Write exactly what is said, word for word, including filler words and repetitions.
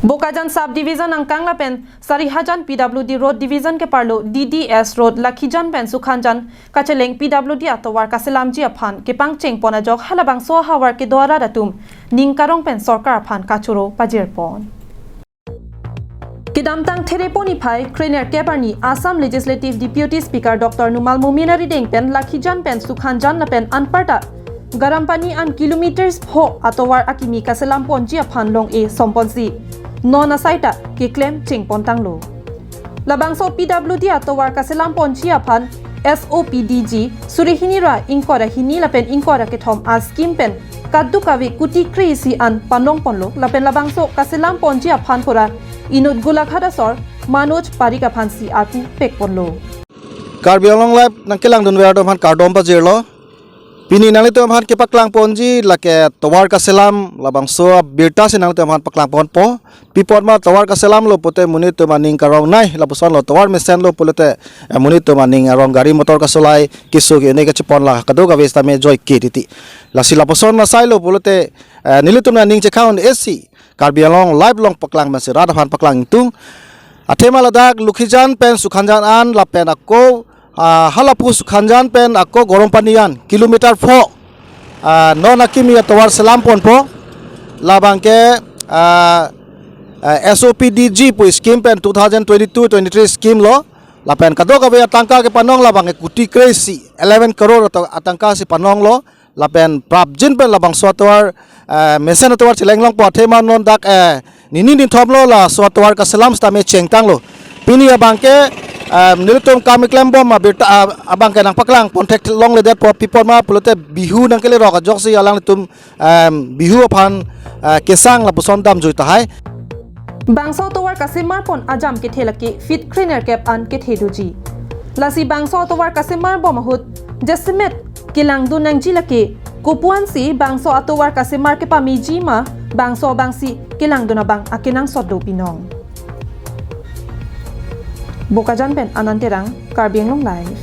Bokajan Sub Division angkang lapen Sarihajan P W D Road Division keparlo D D S Road Lakhijan pen Sukhanjan kacheleng P W D atovar kaselamji aphan kepangcheng pon ajok halabangso ahavar kedo arat atum ning karong pen sorkar aphan kachoro pajir pon. Kedamtang Therepon niphai krenerkep arni Assam Legislative Deputy Speaker Doctor Numal Momin arideng pen Lakhijan pen Sukhanjan lapen anparta Garampani an kilometers pho atovar akimi kaselam ponji aphan long-e som ponsi non asaita keklem cheng pon tanglo. Labangso P W D atovar kaselam ponji aphan S O P D G suri hini ra ingkoi ra hini lapen ingkoi ra kethom a scheme pen kadokave kuti kre-isi an panong ponlo lapen labangso kaselam ponji aphan pura inut Golaghat asor Manoj Parik aphansi arpu pek ponlo. Karbi Anglong Live nangkelangdunver atum aphan kardom pajirlo. Pini nanglitum aphan kepaklang ponji lake tovar kaselam labangso abirta si nanglitum aphan paklang ponpo. Pi apot ma tovar kaselamlo pulote monit atum aning karong nai, lapusonlo tovar mesenlo pulote, eh, monit atum aning arong gari motor kasolai keso ke-un-e kachepon la kadokave sitame joike titi. Lasi lapuson asailo pulote, eh, nelitum aning chekha un-e si Karbi Anglong Live along paklang masi rat aphan paklang ingtung. Athema ladak Lakhijan pen Sukhanjan an lapen ako, ah, halapu Sukhanjan pen ako Garampani an kilometer pho, ah, non akimi atovar selam ponpo. Labang ke, ah, ah, S O P D G pu scheme pen two thousand twenty-two twenty-three scheme lo. Lapen kadokave atangka kepanong labang ke kuti kre-isi eleven crore ato-, atangka si panonglo. Lapen prapjin pen labangso atovar, eh, mesen atovar cheleng longpo athema non dak, eh, nini ninthomlo laso atovar kaselam sitame chengtanglo. Pini abang ke, eh, nelitum kam keklem bom abirta, ah, abang ke nangpaklang pon theklongledetpo pi apot ma pulote Bihu nangkelerok ajoksi alanglitum, em, Bihu aphan, eh, kesang lapuson damjui tahai. Bangso atovar kasemar pon ajam kethe lake feet krenerkep an kethe doji. Lasi bangso atovar kasemar bom ahut jasemet kelangdun nangji lake kopuan si bangso atovar kasemar kepameji ma bangso abangsi kelangdun abang akenangsot do pinong. Bokajan pen Anand Terang, Karbi Anglong Live.